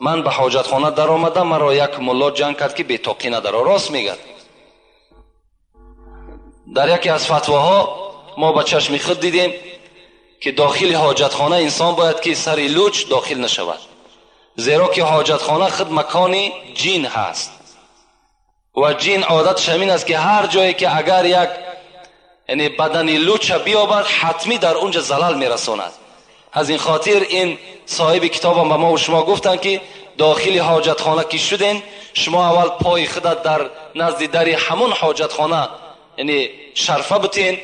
Ман ба ҳоҷатхона даромадам, маро як мулло ҷанг кард, ки бетоқӣ надаро. Рост мегӯяд. Дар яке аз фатвоҳо мо ба чашми худ дидем, ки дохили ҳоҷатхона инсон бояд ки сари луч дохил нашавад, зеро ки ҳоҷатхона худ макони ҷин ҳаст ва ҷин одаташ ҳамин аст, ки ҳар ҷое ки агар як яъне бадани луча биёбад, ҳатмӣ дар онҷа залал мерасонад. Аз ин хотир ин соҳиби китобам ба мо ва шумо гуфтанд, ки дохили ҳоҷатхона ки шуден, шумо аввал пои худат дар назди дари ҳамон ҳоҷатхона яъне шарфа бутен,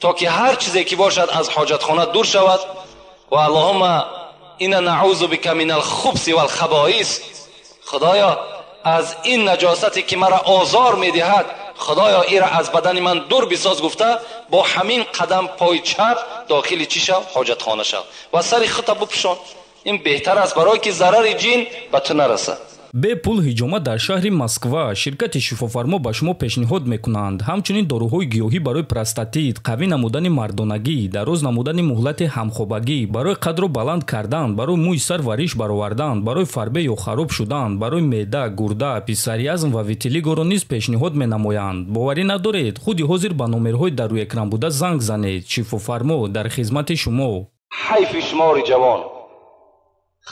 то ки ҳар чизе ки бошад аз ҳоҷатхона дур шавад. Ва аллоҳумма инна наъузу бика минал хубси вал хабоис, худоё аз ин наҷосате ки маро озор медиҳад, худоё ира аз бадани ман дур бисоз, гуфта бо ҳамин қадам пои чап дохили чӣ шав? Ҳоҷатхона шав ва сари худта бупӯшон. Ин беҳтар аст, барое ки зарари ҷин ба ту нарасад. Бепул ҳиҷома дар шаҳри Москва. Ширкати Шифофармо ба шумо пешниҳод мекунанд ҳамчунин доруҳои гиёҳӣ барои простатит, қавӣ намудани мардонагӣ, дароз намудани муҳлати ҳамхобагӣ, барои қадро баланд кардан, барои мӯи сар ва риш баровардан, барои фарбе ё хароб шудан, барои меъда, гурда, псориазм ва витилигоро низ пешниҳод менамоянд. Боварӣ надоред? Худи ҳозир ба номерҳои дар рӯи экран буда занг занед. Шифофармо дар хизмати шумо. Ҳайфи шумори ҷавон,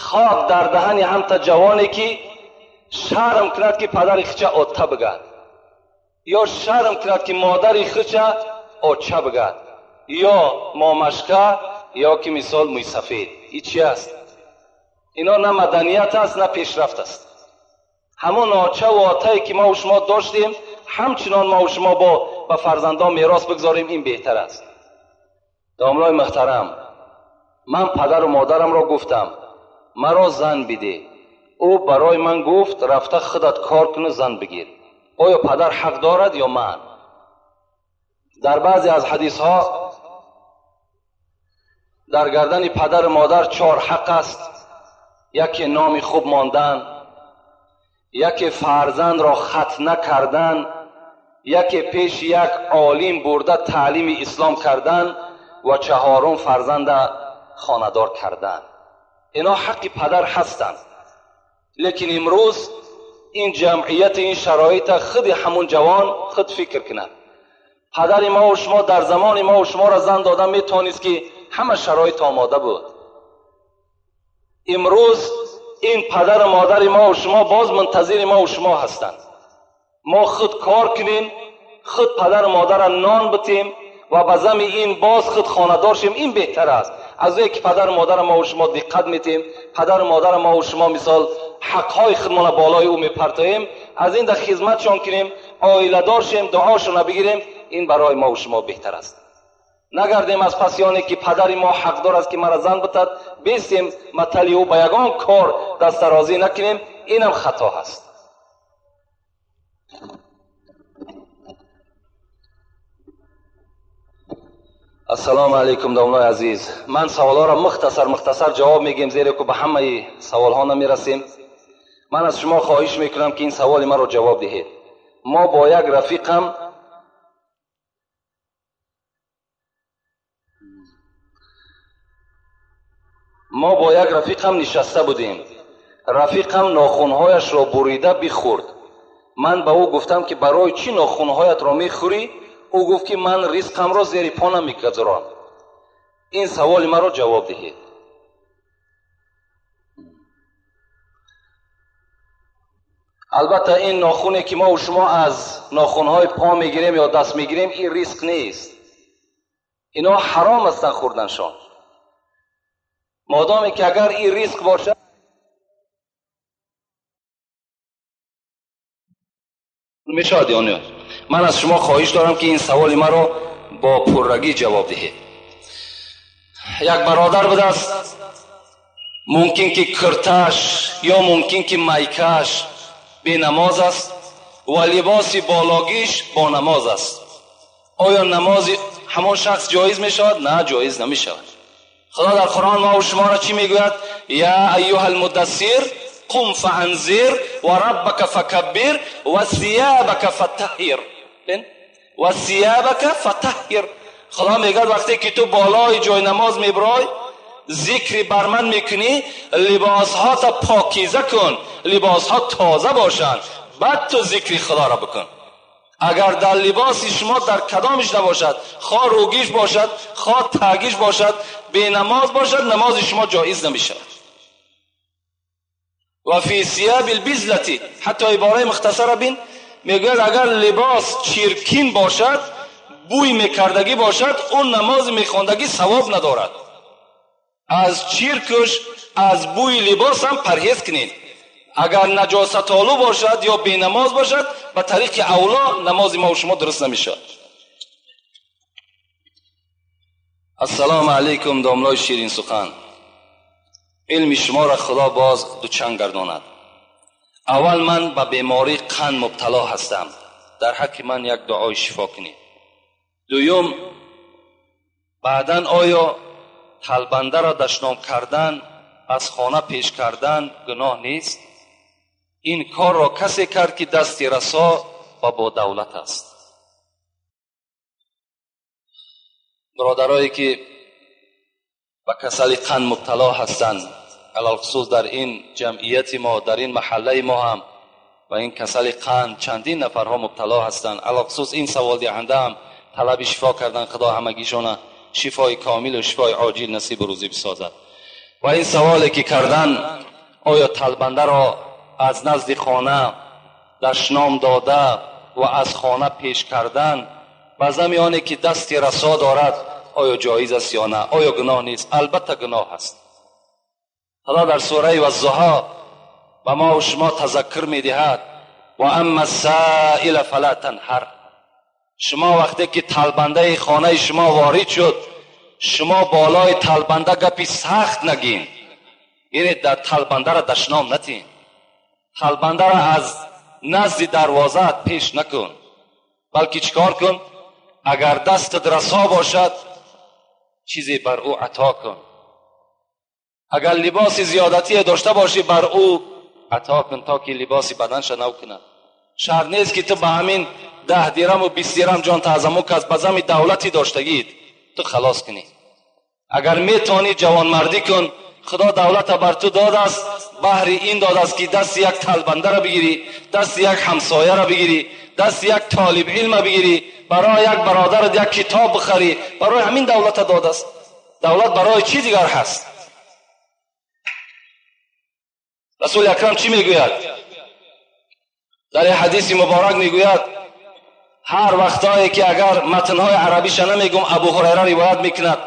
хок дар даҳани ҳамта ҷавоне ки шарм кунад, ки падари хича отта бигад, ё шарм кунад, ки модари хича оча бигад, ё момашка, ё ки мисол мӯйсафед. И чи аст? Ино на маданият аст, на пешрафт аст. Ҳамон очаву отае ки мо шумо доштем, ҳамчунон мо шумо бо ба фарзандон мерос бигзорем, ин беҳтар аст. Домлои муҳтарам, ман падару модарамро гуфтам, маро зан биде. Ӯ барои ман гуфт, рафта худат кор куну зан бигир. Оё падар ҳақ дорад ё ман? Дар баъзе аз ҳадисҳо дар гардани падару модар чор ҳақ аст. Яке номи хуб мондан, яке фарзандро хатна кардан, яке пеши як олим бурда таълими ислом кардан ва чаҳорум фарзанда хонадор кардан. Ино ҳаққи падар ҳастанд. Лекин имрӯз ин ҷамъияти, ин шароита худи ҳамун ҷавон худ фикр кунад. Падари мо ва шумо дар замони мо ва шуморо зан дода метавонист, ки ҳама шароит омода буд. Имрӯз ин падару модари мо ва шумо боз мунтазири мо ва шумо ҳастанд. Мо худ кор кунем, худ падару модарро нон битем ва ба зами ин боз худ хонадор шем, ин беҳтар аст. Аз ое ки падару модарро мо ва шумо диққат метем, падару модарро мо ва шумо мисол ҳақҳои худмонро болои ӯ мепартоем, аз ин дар хизматшон кунем, оиладор шем, дуошонро бигирем, ин барои мо ва шумо беҳтар аст. Нагардем аз паси оне ки падари мо ҳақдор аст, ки мара зан битад, бестем матали ӯ ба ягон кор дастдарозӣ накунем, инам хато ҳаст. Ассалому алайкум, домлои азиз. Ман саволҳоро мухтасар мухтасар ҷавоб мегӯем, зеро ки ба ҳамаи саволҳо намерасем. Ман аз шумо хоҳиш мекунам, ки ин саволи маро ҷавоб диҳед. Мо бо як рафиқам нишаста будем. Рафиқам нохунҳояшро бурида бихӯрд. Ман ба ӯ гуфтам, ки барои чӣ нохунҳоятро мехӯрӣ? Ӯ гуфт, ки ман ризқамро зери по намегузорам. Ин саволи маро ҷавоб диҳед. Албатта ин нохуне ки мо ва шумо аз нохунҳои по мегирем ё даст мегирем, ин ризқ нест. Ино ҳаром ҳастанд хӯрданшон. Модоме ки агар ин ризқ бошад, мешавад ё не? Ман аз шумо хоҳиш дорам, ки ин саволи маро бо пуррагӣ ҷавоб диҳед. Як бародар будааст, мумкин ки кирташ ё мумкин ки майкаш бенамоз аст ва либоси бологиш бо намоз аст. Оё намози ҳамон шахс ҷоиз мешавад? На, ҷоиз намешавад. Худо дар Қуръон мо ва шуморо чӣ мегӯяд? Я айюҳал муддассир қум фаанзир ва раббака факаббир ва сиябака фатаҳҳир. Ва сиябака фатаҳҳир. Худо мегӯяд вақте ки ту болои ҷои намоз мебирой, ذکری بر من میکنی، لباسها تا پاکیزه کن، لباسها تازه باشند، بعد تو ذکری خدا را بکن. اگر در لباس شما در کدامش نباشد، خواه روگیش باشد، خواه تاگیش باشد، بی نماز باشد، نماز شما جایز نمیشود. و فی ثیاب البذلة، حتی عباره مختصره بین، میگوید اگر لباس چیرکین باشد، بوی میکردگی باشد، اون نماز میخواندگی ثواب ندارد. از چیرکش، از بوی لباس هم پرهیز کنید. اگر نجاست آلو باشد یا بی نماز باشد، به طریق اولا نماز ما و شما درست نمیشود. السلام علیکم داملای شیرین سخن، علم شما را خدا باز دوچند گرداند. اول من به بیماری قند مبتلا هستم، در حق من یک دعای شفا کنید. دوم، بعداً آیا تلبنده را دشنام کردن، از خانه پیش کردن گناه نیست؟ این کار را کسی کرد که دستی رسا و با دولت است. برادرایی که به کسل قند مبتلا هستند، علی‌الخصوص در این جمعیت ما، در این محله ما هم و این کسل قند چندین نفرها مبتلا هستند. علی‌الخصوص این سوال دهنده هم طلب شفا کردن، خدا همگیشان شفای کامل و شفای عاجل نصیب روزی بسازد. و این سوالی که کردن، آیا تلبنده را از نزد خانه دشنام داده و از خانه پیش کردن و زمیانه که دست رسا دارد، آیا جایز است یا نه؟ آیا گناه نیست؟ البته گناه است. خدا در سوره والضحی به ما و شما تذکر میدهد، و اما السائل فلا تنهر. شما وقتی که تلبنده خانه شما وارد شد، شما بالای تلبنده گپی سخت نگین، یعنی در تلبنده را دشنام نتین، تلبنده را از نزد دروازه پیش نکن، بلکه چیکار کن؟ اگر دستت رسا باشد چیزی بر او عطا کن، اگر لباس زیادتی داشته باشی بر او عطا کن تا که لباس بدنش نو کند. شرط نیست که تو به همین 10 درم و 20 درم جان تعظمو که از بزم دولتی داشتگید تو خلاص کنی. اگر میتونی جوانمردی کن، خدا دولت بر تو داد است، بهر این داد است که دست یک تلبنده را بگیری، دست یک همسایه را بگیری، دست یک طالب علم بگیری، برای یک برادر یک کتاب بخری، برای همین دولت داد است. دولت برای چی دیگر هست؟ رسول اکرم چی میگوید؟ در حدیث مبارک میگوید، هر وقتایی که اگر متنهای عربیش نمیگم، ابو هریره روایت میکند،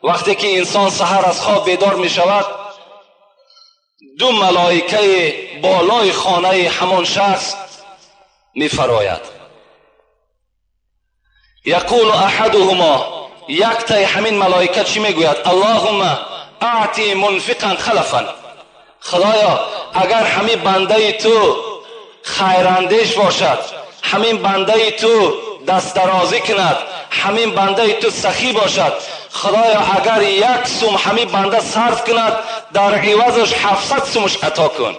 وقتی که انسان سحر از خواب بیدار میشود، دو ملائکه بالای خانه همان شخص میفراید. یقول احدهما، یک تای همین ملائکه چی میگوید؟ اللهم اعطی منفقا خلفا. خدایا اگر همین بنده تو خیراندیش باشد، همین بنده تو دست درازی کند، همین بنده تو سخی باشد، خدایا اگر یک سوم همین بنده صرف کند، در عوضش 700 سومش عطا کن.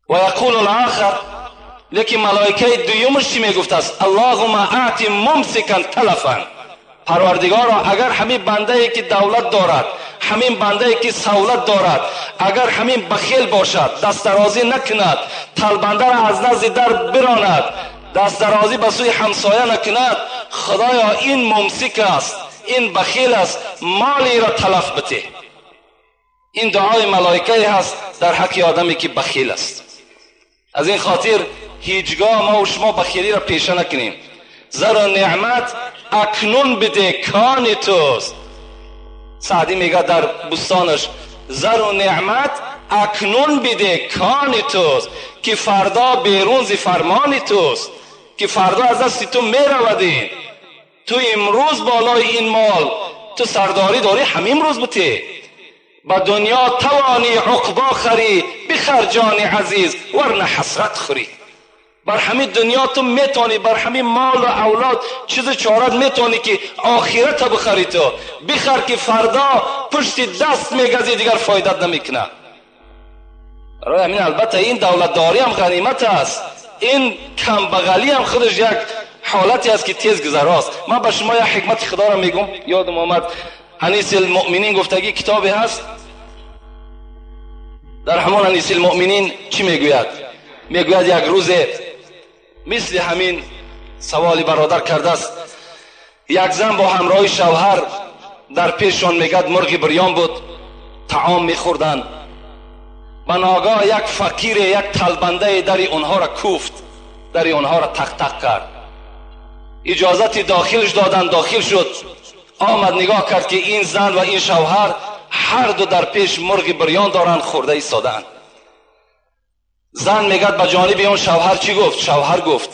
و یقول الاخر، لیکن ملائکه دویمش چی میگفت است؟ اللهم اعطی ممسکا تلفا. پروردگارا اگر همین بنده ای که دولت دارد، همین بنده ای که سولت دارد، اگر همین بخیل باشد، دست درازی نکند، تلبنده را از نزد در براند، دست درازی به سوی همسایه نکند، خدایا این ممسک است، این بخیل است، مالی را تلف بده. این دعای ملائکه هست در حق آدمی که بخیل است. از این خاطر هیچگاه ما و شما بخیلی را پیشه نکنیم. زر و نعمت اکنون بده کان توست. سعدی میگه در بستانش، زر و نعمت اکنون بده کان توست، که فردا بیرون ز فرمان توست، که فردا از دست تو میرودین. تو امروز بالای این مال تو سرداری داری، همین روز بته. با دنیا توانی عقبا خری، بخر جان عزیز ورنه حسرت خوری. بر همین دنیا تو میتونی، بر همین مال و اولاد چیز چارت میتونی که آخرت بخری، تو بخر که فردا پشت دست میگزی دیگر فایدت نمیکنه. برای همین البته این دولتداری هم غنیمت است، این کمبغلی هم خودش یک حالتی است که تیز گذراست. من به شما یک حکمت خدا را میگم، یادم آمد. Анис المؤمنین گفتگی کتابی هست. در همان انیس المؤمنین چی میگوید؟ میگوید یک روز مثل همین سوالی برادر کرده است، یک زن با همراه شوهر در پیششان میگد مرغ بریان بود، طعام میخوردند. به ناگاه یک فقیر، یک تلبنده در اونها را کوفت، در اونها را تق تق کرد. اجازت داخلش دادن، داخل شد. آمد نگاه کرد که این زن و این شوهر هر دو در پیش مرغ بریان دارند، خورده ایستادند. زن میگد به جانب اون شوهر چی گفت؟ شوهر گفت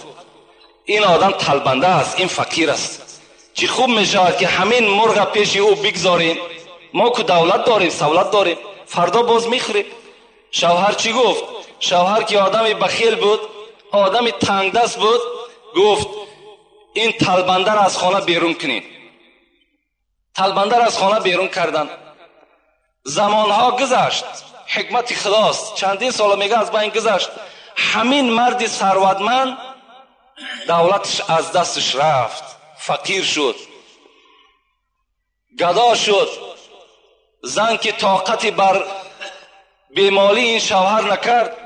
این آدم تلبنده است، این فقیر است، چی خوب میشود که همین مرغ پیش او بگذاریم، ما که دولت داریم، سولت داریم، فردا باز میخوریم. شوهر چی گفت؟ شوهر که آدمی بخیل بود، آدمی تنگ دست بود، گفت این تلبنده را از خانه بیرون کنین. تلبنده را از خانه بیرون کردن. زمانها گذشت، حکمت خداست، چندین سال میگه از بین گذشت. همین مرد ثروتمند دولتش از دستش رفت، فقیر شد، گدا شد. زن که طاقتی بر بیمالی این شوهر نکرد،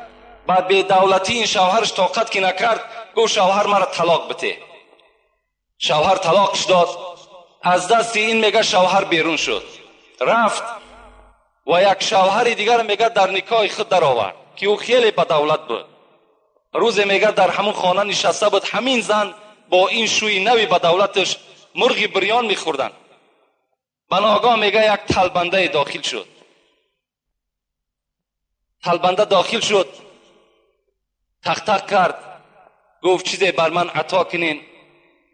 بر بیدولتی این شوهرش طاقت که نکرد، گفت شوهر مرا طلاق بده. شوهر طلاقش داد. از دست این میگه شوهر بیرون شد، رفت و یک شوهر دیگر میگه در نکاح خود در آورد که او خیلی به دولت بود. روز میگه در همون خانه نشسته بود، همین زن با این شوی نوی به دولتش مرغ بریان میخوردن. بناگاه میگه یک تلبنده داخل شد. تلبنده داخل شد، تق تق کرد، گفت چیزی بر من عطا کنین.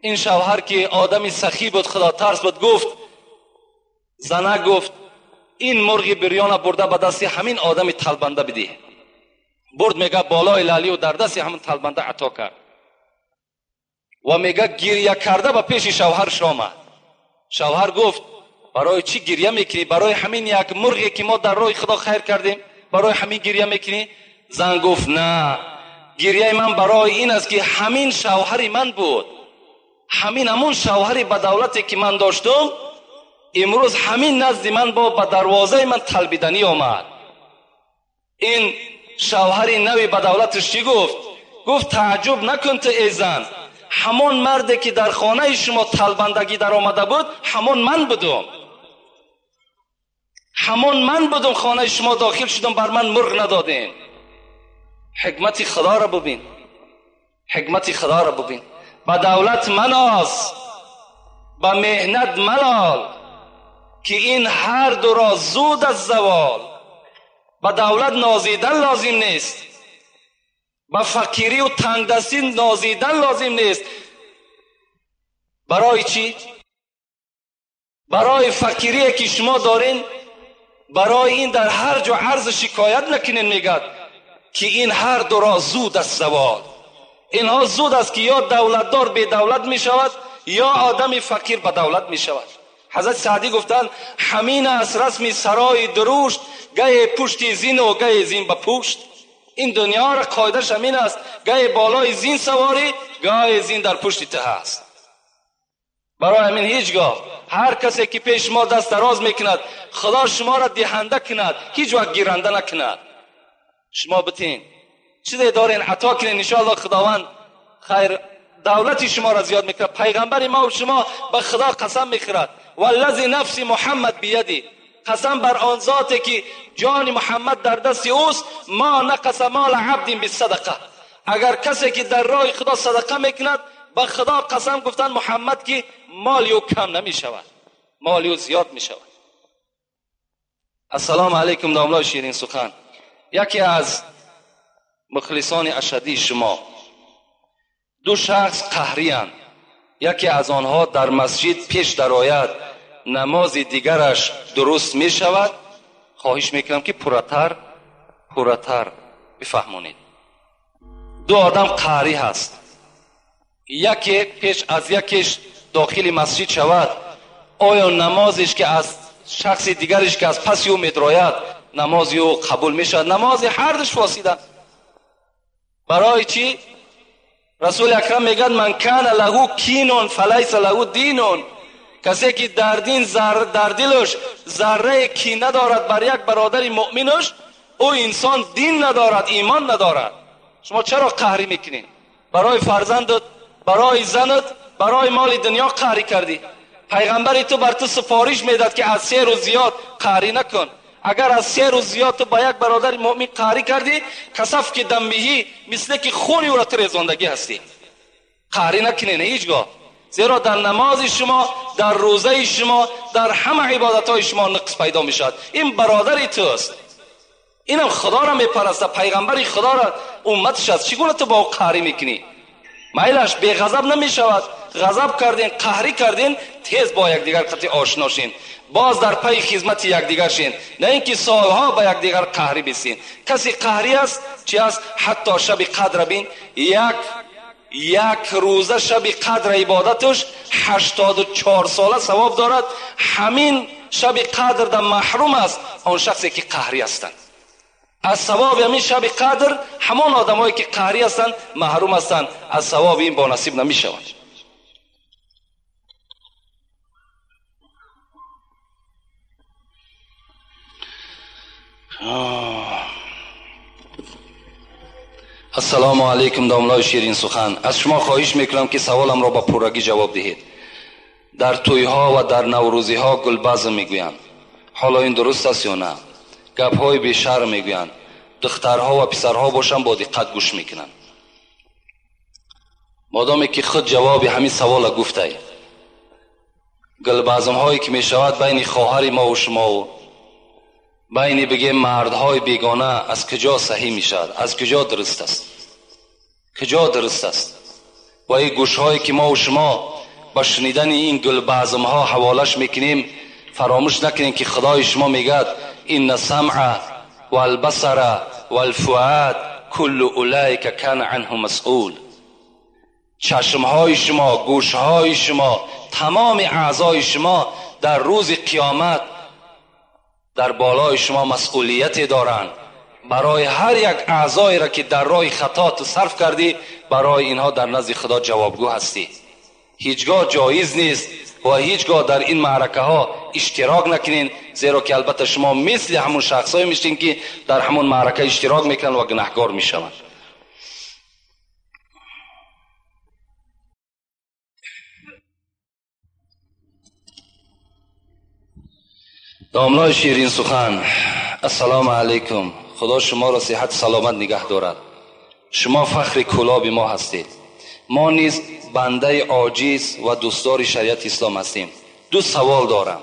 این شوهر که آدمی سخی بود، خدا ترس بود، گفت زنه گفت این مرغ بریان برده به دست همین آدم تلبنده بده. برد میگه بالای لالی و در دست همین تلبنده عطا کرد و میگه گریه کرده به پیش شوهرش آمد. شوهر گفت برای چی گریه میکنی؟ برای همین یک مرغی که ما در راه خدا خیر کردیم، برای همین گریه میکنی؟ زن گفت نه، گریه من برای این است که همین شوهر من بود، همین همون شوهری به دولتی که من داشتم، امروز همین نزد من با به دروازه من طلبیدنی آمد. این شوهر نوی به دولتش چی گفت؟ گفت تعجب نکن تو ای زن، همان مردی که در خانه شما طلبندگی در آمده بود همان من بودم، همان من بودم، خانه شما داخل شدم، بر من مرغ ندادین. حکمت خدا را ببین، حکمت خدا را ببین. به دولت مناز، به مهنت ملال، که این هر دو را زود از زوال. به دولت نازیدن لازم نیست، به فقیری و تنگدستی نازیدن لازم نیست. برای چی؟ برای فقیری که شما دارین، برای این در هر جا عرض شکایت نکنین. میگد که این هر دو را زود از زوال. اینها زود است که یا دولتدار به دولت می شود یا آدم فقیر به دولت می شود. حضرت سعدی گفتند همین است رسم سرای درشت، گه پشت زین و گه زین به پشت. این دنیا را قاعدش همین است، گه بالای زین سواری، گه زین در پشت ته است. برای همین هیچگاه هر کسی که پیش ما دست دراز میکند، خدا شما را دهنده کند، هیچ وقت گیرنده نکند. شما بتین چیزی دارین عطا کنین، انشاءالله خداوند خیر دولتی شما را زیاد میکند. پیغمبر ما و شما به خدا قسم میخورد، والذی نفس محمد بیدی، قسم بر آن ذاتی که جان محمد در دست اوست، ما نقص مال عبد بالصدقه. اگر کسی که در راه خدا صدقه میکند، به خدا قسم گفتن محمد که مال او کم نمیشود، مال او زیاد میشود. السلام علیکم داملای شیرین سخن. یکی از مخلصان اشدی شما، دو شخص قهری اند، یکی از آنها در مسجد پیش درآید، نماز دیگرش درست می شود. خواهش میکنم که پورتر بفهمونید. دو آدم قهری هست، یکی پیش از یکیش داخل مسجد شود، آیا نمازش که از شخص دیگرش که از پس او میدراید نماز او قبول می شود؟ نماز هر دوش فاسده. برای چی؟ رسول اکرم میگن من کان له کین فلیس له دین. Касе ки дар дин дар дилаш зарра кина надорад бар як бародари муъминаш, ӯ инсон дин надорад, имон надорад. Шумо чаро қаҳрӣ мекунед? Барои фарзандат, барои занат, барои моли дунё қаҳрӣ кардӣ. Пайғамбари ту бар ту супориш медад ки аз 3 рӯз зиёд қаҳрӣ накун. Агар аз 3 рӯз зиёд ту ба як бародари муъмин қаҳрӣ кардӣ, касаф ки даммиҳӣ, мисле ки хуни ӯро ту резондагӣ ҳастӣ. Қаҳрӣ накунед ҳеҷгоҳ, зеро дар намози шумо, дар рӯзаи шумо, дар ҳама ибодатҳои шумо нуқс пайдо мешавад. Ин бародари туст, инам худоро мепарастад, пайғамбари худоро умматаш аст. Чӣ гуна ту бо ӯ қаҳрӣ мекунӣ? Майлаш беғазаб намешавад. Ғазаб кардин, қаҳрӣ кардин, тез бо якдигар қатъи ошно шин, боз дар пайи хизмати якдигар шин, на ин ки солҳо ба якдигар қаҳрӣ бисин. Касе қаҳрӣ аст, чи аст? Ҳатто шаби қадра бин, як рӯза шаби қадра ибодаташ 84 сола савоб дорад. Ҳамин шаби қадр дар маҳрум аст он шахсе ки қаҳрӣ ҳастанд. Аз савоби ҳамин шаби қадр ҳамон одамое ки қаҳрӣ ҳастанд маҳрум ҳастанд, аз савоби ин бонасиб намешаванд. Ассалому алайкум, домлаи ширин сухан. Аз шумо хоҳиш мекунам ки саволамро ба пуррагӣ ҷавоб диҳед. Дар тӯйҳо ва дар наврӯзиҳо гулбазм мегӯянд. Ҳоло ин дуруст аст ё на? Гапҳои бешарм мегӯянд. Духтарҳо ва писарҳо бошанд бо диққат гӯш мекунанд. Модоме ки худ ҷавоби ҳамин савола гуфтай, гулбазмҳое ки мешавад байни хоҳари мо ва шумову байни бигем мардҳои бегона аз куҷо саҳӣ мешавад? Аз куҷо дуруст аст? Куҷо дуруст аст? Ва ин гӯшҳое ки мо ва шумо ба шунидани ин гулбазмҳо ҳаволаш мекунем, фаромӯш накунем ки худои шумо мегӯяд: инна самъа валбасара валфуад куллу улайка кана анҳу масъул. Чашмҳои шумо, гӯшҳои шумо, тамоми аъзои шумо дар рӯзи қиёмат дар болои шумо масъулияте доранд. Барои ҳар як аъзоеро ки дар роҳи хато ту сарф кардӣ, барои инҳо дар назди худо ҷавобгӯ ҳастӣ. Ҳеҷгоҳ ҷоиз нест ва ҳеҷгоҳ дар ин маъракаҳо иштирок накунед, зеро ки албатта шумо мисли ҳамон шахсҳое мешед ки дар ҳамон маърака иштирок мекунанд ва гунаҳкор мешаванд. Домлаи ширин сухан, ассалому алайкум. Худо шуморо сиҳат саломат нигаҳ дорад. Шумо фахри кулоби мо ҳастед. Мо низ бандаи оҷиз ва дӯстдори шариати ислом ҳастем. 2 савол дорам.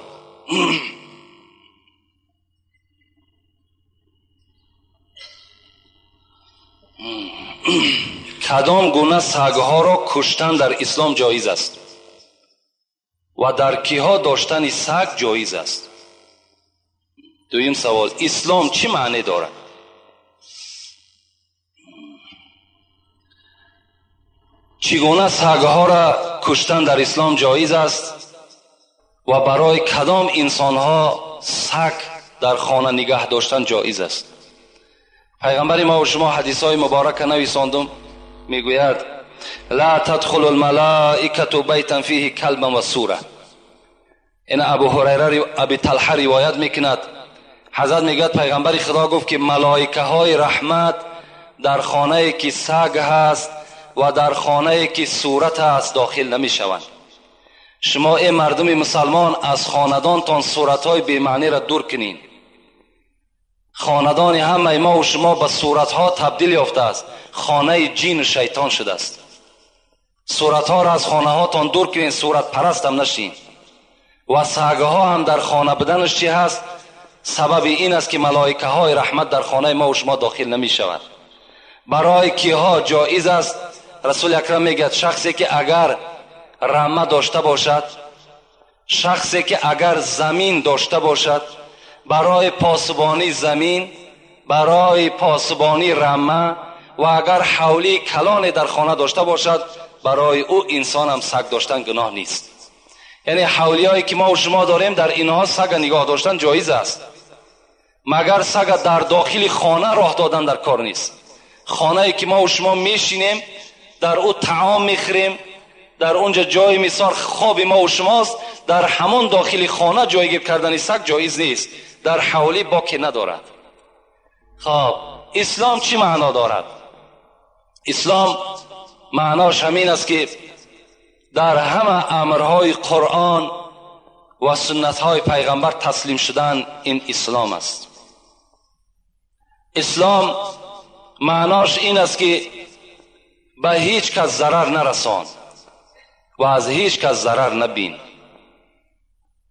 Кадом гуна сагҳоро куштан дар ислом ҷоиз аст ва дар киҳо доштани саг ҷоиз аст? Дуюм савол: ислом чӣ маъне дорад? Чӣ гуна сагҳоро куштан дар ислом ҷоиз аст ва барои кадом инсонҳо саг дар хона нигаҳ доштан ҷоиз аст? Пайғамбари мо ва шумо ҳадисҳои муборака нависондум, мегӯяд: ла тадхулу лмалаикату байтан фиҳи калбан ва сура. Ин Абу Ҳурайра, Аби Талҳа ривоят мекунад. Ҳазрат мегӯяд пайғамбари худо гуфт ки малоикаҳои раҳмат дар хонае ки саг ҳаст ва дар хонае ки сурат аст дохил намешаванд. Шумо эй мардуми мусалмон аз хонадонтон суратҳои бемаъниро дур кунед. Хонадони ҳамаи мо ва шумо ба суратҳо табдил ёфтааст, хонаи ҷину шайтон шудааст. Суратҳоро аз хонаҳотон дур кунед, суратпарастам нашин. Ва сагҳо ҳам дар хона буданаш чӣ ҳаст? Сабаби ин аст ки малоикаҳои раҳмат дар хонаи мо ва шумо дохил намешавад. Барои киҳо ҷоиз аст? Расули акрам мегӯяд шахсе ки агар рама дошта бошад, шахсе ки агар замин дошта бошад, барои посбонии замин, барои посбонии рама ва агар ҳавлии калоне дар хона дошта бошад, барои ӯ инсонам саг доштан гуноҳ нест. Яъне ҳавлиҳое ки мо ва шумо дорем, дар инҳо сага нигоҳ доштан ҷоиз аст, магар сага дар дохили хона роҳ додан дар кор нест. Хонае ки мо ва шумо мешинем, дар ӯ таом мехӯрем, در اونجا جای مثال خواب ما و شماست، در همان داخل خانه جایگیر کردن سگ جایز نیست، در حوالی باکی ندارد. خب اسلام چی معنا دارد؟ اسلام معناش همین است که در همه امرهای قرآن و سنتهای پیغمبر تسلیم شدن، این اسلام است. اسلام معناش این است که به هیچ کس ضرر نرسان و از هیچ کس ضرر نبین.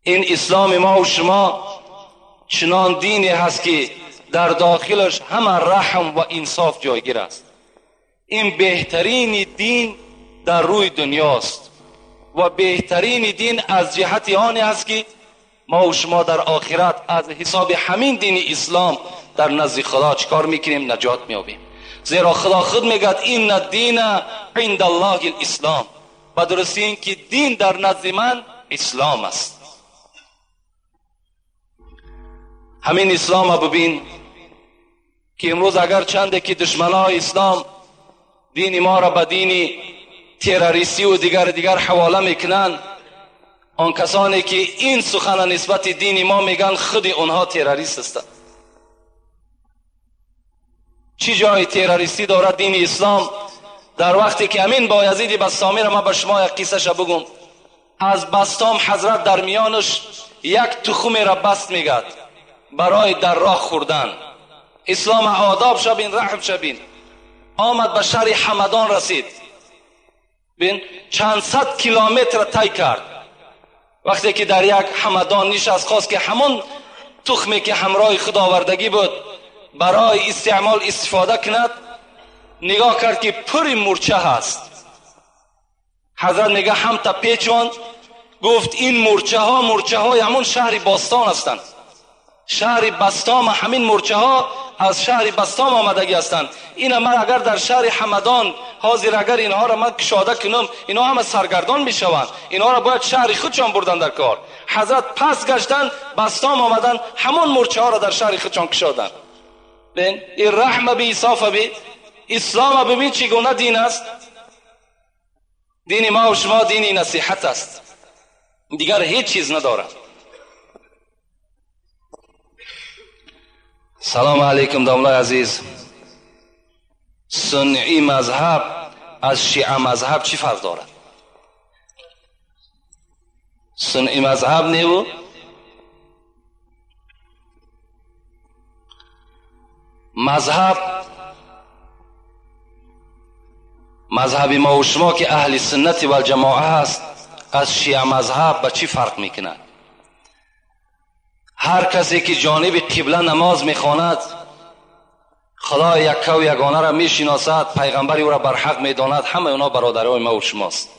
این اسلام ما و شما چنان دینی هست که در داخلش همه رحم و انصاف جایگیر است. این بهترین دین در روی دنیاست و بهترین دین از جهت آن است که ما و شما در آخرت از حساب همین دین اسلام در نزد خدا چکار میکنیم؟ نجات میابیم. زیرا خدا خود میگد این دین عند الله الاسلام، و درستی این که دین در نزد من اسلام است. همین اسلام ببین که امروز اگر چنده که دشمنای اسلام دین ما را به دین تروریستی و دیگر حواله میکنن، آن کسانی که این سخن نسبت دین ما میگن خود اونها تروریست هستند. چی جای تروریستی دارد دین اسلام؟ در وقتی که امین بایزید بسطامی را من به شما یک قصه ش بگم. از بسطام حضرت در میانش یک تخم را بست میگد برای در راه خوردن. اسلام آداب شبین، رحم شبین. آمد به شهر حمدان رسید، بین چند صد کیلومتر طی کرد. وقتی که در یک حمدان نشست، خواست که همون تخمی که همراه خود آوردگی بود برای استعمال استفاده کند. نگاه کرد که پر مورچه هست. حضرت میگه هم تا پیچوند، گفت این مورچه ها مورچه های همون شهر باستان هستند. شهر بسطام، همین مورچه ها از شهر بسطام آمدگی هستند. این من اگر در شهر حمدان حاضر اگر اینها را من کشاده کنم، اینها همه سرگردان میشوند، اینها را باید شهر خودشان بردن در کار. حضرت پس گشتن، بسطام آمدن، همون مورچه ها را در شهر خودشان کشادن. ببین این رحم به انصاف به اسلام، ببین چگونه دین است. دین ما و شما دین نصیحت است، دیگر هیچ چیز ندارد. سلام علیکم داملای عزیز. سنی مذهب از شیعه مذهب چی فرق دارد؟ سنی مذهب نیو مذهب، مذهب ما و شما که اهل سنت و الجماعه هست از شیعه مذهب به چی فرق میکند؟ هر کسی که جانب قبله نماز میخواند، خدا یکه و یگانه را میشناسد، پیغمبر او را برحق میداند، همه اونا برادرای ما و شماست.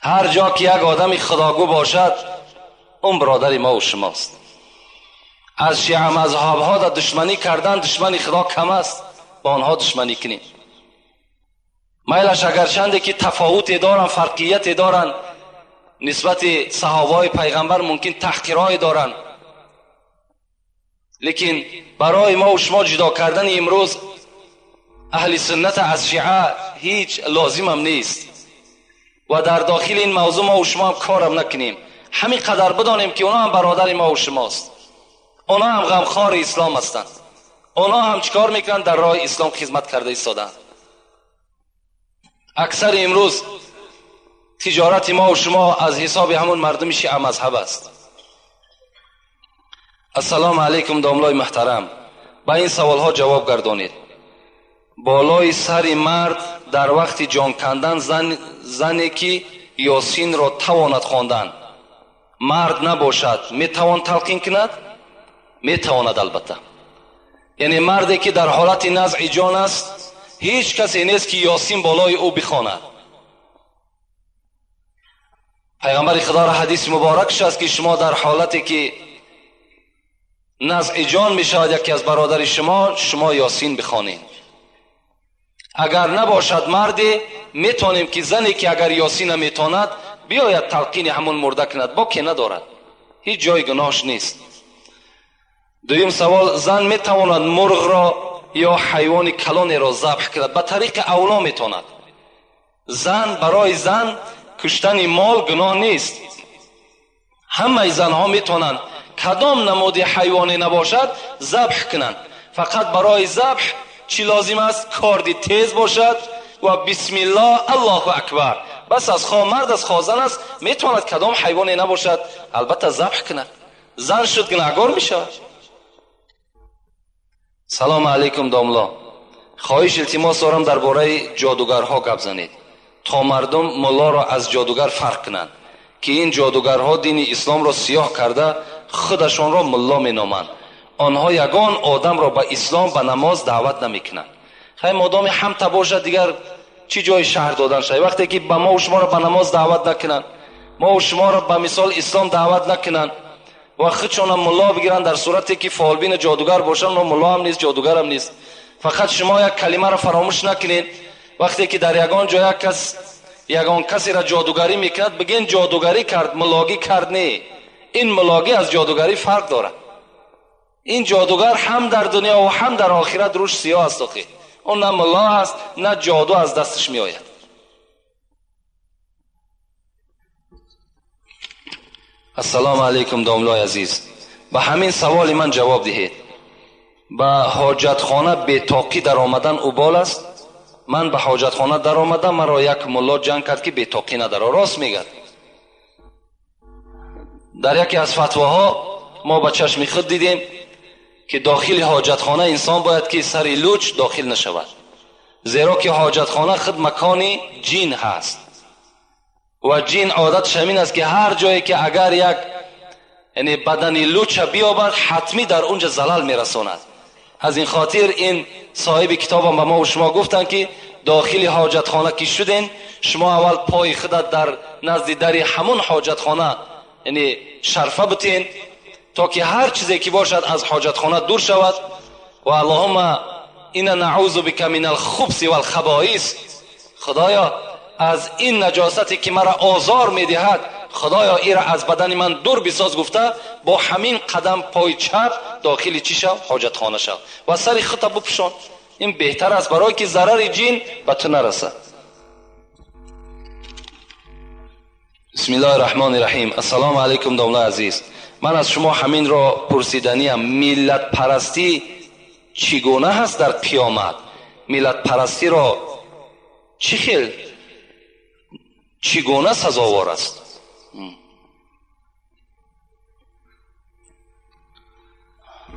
هر جا که یک آدم خداگو باشد، اون برادر ما و شماست. از شیعه مذهب ها در دشمنی کردن، دشمنی خدا کم است، با آنها دشمنی کنیم. میلش اگرچنده که تفاوت دارن، فرقیت دارن نسبت صحابه پیغمبر، ممکن تحقیرهای دارن، لیکن برای ما و شما جدا کردن امروز اهل سنت از شیعه هیچ لازم هم نیست و در داخل این موضوع ما و شما هم کارم نکنیم. همین قدر بدانیم که اونا هم برادر ما و شماست، اونا هم غمخوار اسلام هستند، اونا هم چیکار میکنن؟ در راه اسلام خدمت کرده ایستادند. اکثر امروز تجارت ما و شما از حساب همون مردم شیعه مذهب است. السلام علیکم داملای محترم، با این سوال ها جواب گردانید. بالای سر مرد در وقت جان کندن زنی که یاسین را تواند خواندن، مرد نباشد میتوان تلقین کند؟ میتواند البته. یعنی مردی که در حالت نزع جان است، هیچ کسی نیست که یاسین بالای او بخواند. پیغمبر خدا را حدیث مبارکش است که شما در حالتی که نزع جان می شود یکی از برادر شما، شما یاسین بخوانید. اگر نباشد مردی، میتونیم که زنی که اگر یاسین نمیتواند بیاید تلقین همون مرده کند، با که ندارد، هیچ جای گناهش نیست. دویم سوال، زن میتواند مرغ را یا حیوان کلانی را ذبح کند؟ به طریق اولا میتواند. Зан барои зан куштани мол гуноҳ нест. Ҳамаи занҳо метавонанд кадом намуди ҳайвоне набошад забҳ кунанд. Фақат барои забҳ чӣ лозим аст? Корди тез бошад ва бисмиллоҳ, Аллоҳу акбар. Бас аз хо мард аст, хо зан аст, метавонад кадом ҳайвоне набошад албатта забҳ кунад. Зан шуд гунаҳгор мешавад. Салом алейкум домло. Хоҳиш илтимос дорам дар бораи ҷодугарҳо гап занед, то мардум муллоро аз ҷодугар фарқ кунанд, ки ин ҷодугарҳо дини исломро сиёҳ карда худашонро мулло меноманд. Онҳо ягон одамро ба ислом, ба намоз даъват намекунанд. Хай модоми ҳамта бошад, дигар чӣ ҷои шаҳр додан шавад? Вақте ки ба мо шуморо ба намоз даъват накунанд, мо шуморо ба мисол ислом даъват накунанд ва худшонам мулло бигиранд, дар сурате ки фолбин ҷодугар бошанд, но мулло ҳам нест, ҷодугарам нест. Фақат шумо як калимаро фаромӯш накунед. Вақте ки дар ягон ҷо як кас ягон касеро ҷодугарӣ мекунад, бигӯен ҷодугарӣ кард, муллогӣ кард. Не, ин муллогӣ аз ҷодугарӣ фарқ дорад. Ин ҷодугар ҳам дар дунё ва ҳам дар охират рӯш сиёҳ аст. Охи он на мулло аст, на ҷоду аз дасташ меояд. Ассалому алайкум домлои азиз. Ба ҳамин саволи ман ҷавоб диҳед. Ба ҳоҷатхона бетоқӣ даромадан убол аст? Ман ба ҳоҷатхона даромадам, маро як мулло ҷанг кард ки бетоқӣ надаро. Рост мегӯяд. Дар яке аз фатвоҳо мо ба чашми худ дидем ки дохили ҳоҷатхона инсон бояд ки сари луч дохил нашавад, зеро ки ҳоҷатхона худ макони ҷин ҳаст ва ҷин одаташ ҳамин аст ки ҳар ҷое ки агар як яъне бадани луча биёбад, ҳатмӣ дар унҷа залал мерасонад. Аз ин хотир ин соҳиби китобам ба мо ва шумо гуфтанд ки дохили ҳоҷатхона ки шуден, шумо аввал пои худат дар назди дари ҳамон ҳоҷатхона яъне шарфа бутен, то ки ҳар чизе ки бошад аз ҳоҷатхона дур шавад. Ва аллоҳумма инна наъузу бика минал хубси вал хабоис, худоё аз ин наҷосате ки маро озор медиҳад, худоё ира аз бадани ман дур бисоз гуфта, бо ҳамин қадам пои чап дохили чӣ шав? Ҳоҷатхона шав ва сари худта бупӯшон. Ин беҳтар аст, барое ки зарари ҷин ба ту нарасад. Бисмиллоҳи раҳмони раҳим. Ассалому алайкум домлои азиз. Ман аз шумо ҳаминро пурсиданиям: миллатпарастӣ чӣ гуна ҳаст дар қиёмат? Миллатпарастиро чӣ хел, чӣ гуна сазовор аст?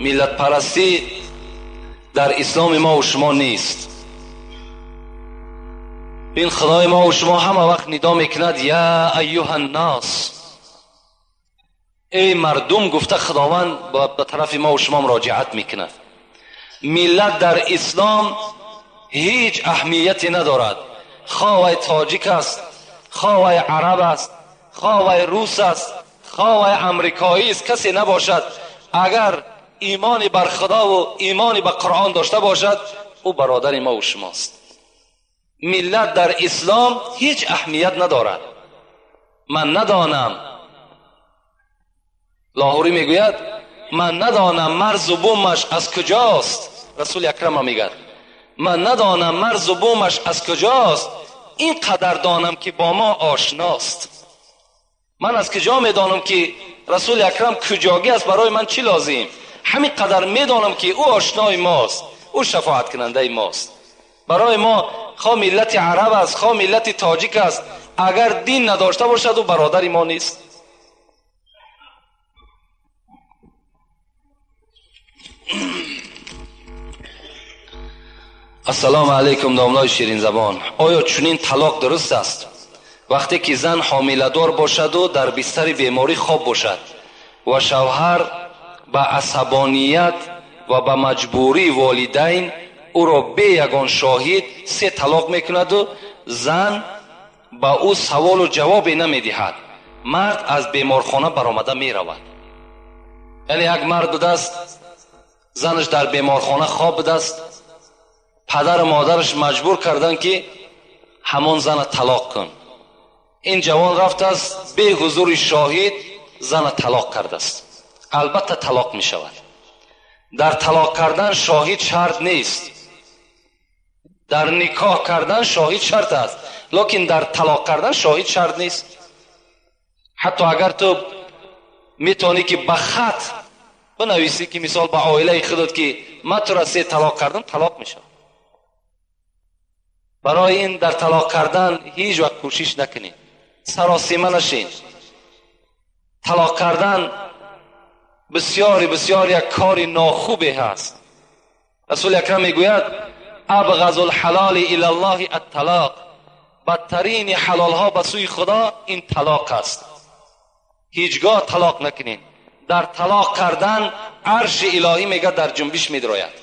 Миллатпарастӣ дар исломи мо ва шумо нест. Ин худои мо ва шумо ҳама вақт нидо мекунад: я айюҳа ннос, эй мардум, гуфта худованд ба тарафи мо ва шумо муроҷиат мекунад. Миллат дар ислом ҳеҷ аҳамияте надорад. Хоҳ вай тоҷик аст, хоҳ вай араб аст, хоҳ вай рус аст, хоҳ вай амрикоӣ аст, касе набошад, агар имони бар худо ва имони ба қуръон дошта бошад, ӯ бародари мо ва шумост. Миллат дар ислом ҳеҷ аҳамият надорад. Ман надонам, Лоҳурӣ мегӯяд, ман надонам марзу бумаш аз куҷост. Расули акрам мегӯяд, ман надонам марзу бумаш аз куҷост, ин қадар донам ки бо мо ошност. Ман аз куҷо медонам ки расули акрам куҷогӣ аст, барои ман чӣ лозим? Ҳамин қадар медонам ки ӯ ошнои мост, ӯ шафоаткунандаи мост. Барои мо хоҳ миллати араб аст, хоҳ миллати тоҷик аст, агар дин надошта бошад, ӯ бародари мо нест. Ассалому алайкум домлои ширинзабон. Оё чунин талоқ дуруст аст? Вақте ки зан ҳомиладор бошаду дар бистари беморӣ хоб бошад ва шавҳар ба асабоният ва ба маҷбурии волидайн ӯро бе ягон шоҳид 3 талоқ мекунаду зан ба ӯ саволу ҷавобе намедиҳад, мард аз беморхона баромада меравад. Яъне як мард будааст, занаш дар беморхона хоб будааст, падару модараш маҷбур карданд ки ҳамон зана талоқ кун. Ин ҷавон рафтааст, бе ҳузури шоҳид зана талоқ кардааст. Албатта талоқ мешавад. Дар талоқ кардан шоҳид шарт нест. Дар никоҳ кардан шоҳид шарт аст, лекин дар талоқ кардан шоҳид шарт нест. Ҳатто агар ту метавонӣ ки ба хат бинависӣ ки мисол ба оилаи худат ки ман тура 3 талоқ кардам, талоқ мешавад. Барои ин дар талоқ кардан ҳеҷ вақт кӯшиш накунед, саросима нашин. Талоқ кардан бисёри бисёр як кори нохубе ҳаст. Расули акрам мегӯяд: абғазу алҳалоли ила Аллоҳи атталоқ. Бадтарини ҳалолҳо ба сӯи Худо ин талоқ аст. Ҳеҷгоҳ талоқ накунед. Дар талоқ кардан арши илоҳӣ мегӯяд дар ҷунбиш медрояд.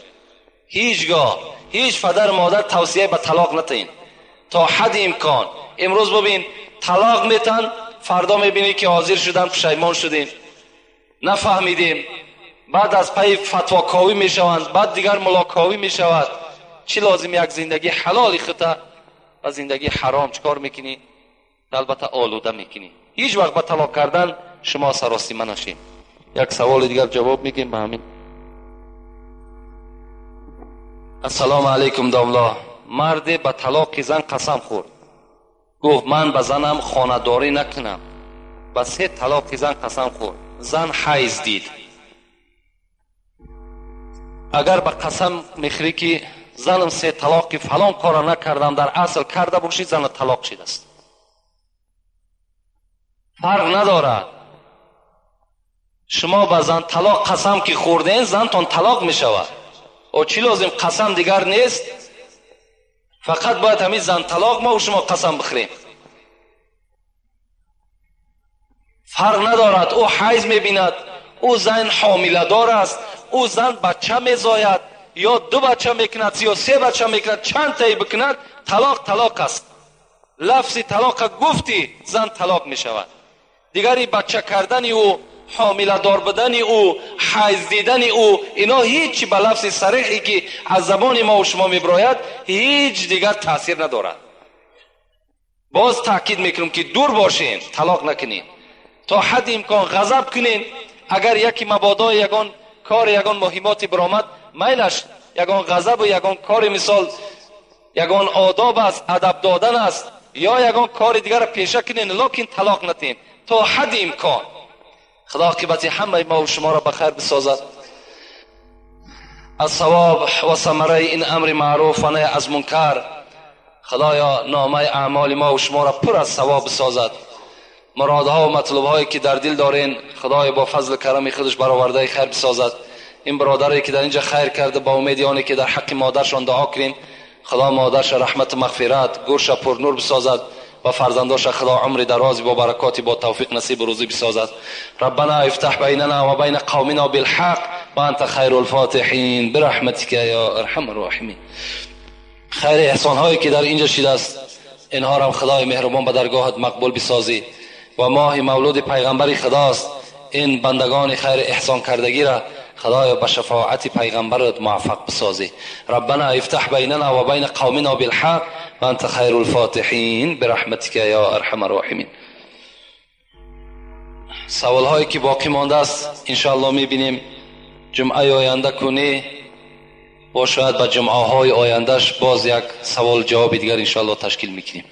Ҳеҷгоҳ ҳеҷ падар модар тавсия ба талоқ натаин то ҳадди имкон. Имрӯз бибин талоқ метан, фардо мебинӣ ки ҳозир шудан, пушаймон шудем, нафаҳмидем, баъд аз пайи фатвоковӣ мешаванд, баъд дигар мулоковӣ мешавад. Чӣ лозим як зиндагии ҳалоли хута ва зиндагии ҳаром чикор мекунӣ? Албатта олуда мекунӣ. Ҳеҷ вақт ба талоқ кардан шумо саросима нашед. Як саволи дигар ҷавоб мегӯем ба ҳамин. Ассалому алайкум домла. Марде ба талоқи зан қасам хӯрд. Гуфт ман ба занам хонадорӣ накунам. Ба 3 талоқи зан қасам хӯрд. Зан ҳайз дид. Агар ба қасам мехӯрӣ ки занам 3 талоқи фалон кора накардам, дар асл карда бошӣ, зана талоқ шидааст. Фарқ надорад. Шумо ба зан талоқ қасам ки хӯрден, зантон талоқ мешавад. О чӣ лозим қасам дигар нест? Фақат бояд ҳамин зан талоқ мо шумо қасам бихӯрем. Фарқ надорад. Ӯ ҳайз мебинад, ӯ зан ҳомиладор аст, ӯ зан бача мезояд, ё 2 бача мекунад, ё 3 бача мекунад, чанд таи бикунад, талоқ талоқ аст. Лафзи талоқа гуфти, зан талоқ мешавад. Дигари бача кардани ӯ, ҳомиладор будани ӯ, ҳайз дидани ӯ, ино ҳеҷ ба лафзи сариҳе ки аз забони мо шумо мебирояд ҳеҷ дигар таъсир надорад. Боз таъкид мекунам ки дур бошен, талоқ накунед. То ҳадди имкон ғазаб кунед. Агар яке мабодо ягон кор, ягон муҳимоти биромад, майлаш ягон ғазабу ягон кори мисол ягон одоб аст, адаб додан аст, ё ягон кори дигарро пеша кунед, лекин талоқ натиҳед то ҳадди имкон. Худо оқибати ҳамаи мо шуморо ба хайр бисозад. Аз савоб ва самараи ин амри маъруф ва наҳй аз мункар Худоё номаи аъмоли мо шуморо пур аз савоб бисозад. Муродҳо ва матлубҳое ки дар дил дорен Худоё бо фазлу карами худаш баровардаи хайр бисозад. Ин бародаре ки дар инҷа хайр карда, ба умеди оне ки дар ҳаққи модаршон дуо кунем, Худо модарша раҳмату мағфират, гӯрша пурнур бисозад ва фарзандоша Худо умри дарози бо баракоти бо тавфиқ насибу рӯзӣ бисозад. Раббана ифтаҳ байнана ва байна қавмина билҳақ ва анта хайрул фотиҳин бираҳматика ё арҳамар роҳимин. Хайри эҳсонҳое ки дар инҷа шидааст, инҳоро Худои меҳрубон ба даргоҳат мақбул бисозӣ. Ва моҳи мавлуди пайғамбари Худост, ин бандагони хайри эҳсон кардагиро Худоё ба шафоати пайғамбарат муваффақ бисозӣ. Раббана ифтаҳ байнана ва байна қавмина билҳақ ва анта хайрул фотиҳин бираҳматика ё арҳамар роҳимин. Саволҳое ки боқӣ мондааст иншоаллоҳ мебинем. Ҷумъаи оянда кунӣ бо шояд ба ҷумъаҳои ояндаш боз як савол ҷавоби дигар иншоаллоҳ ташкил мекунем.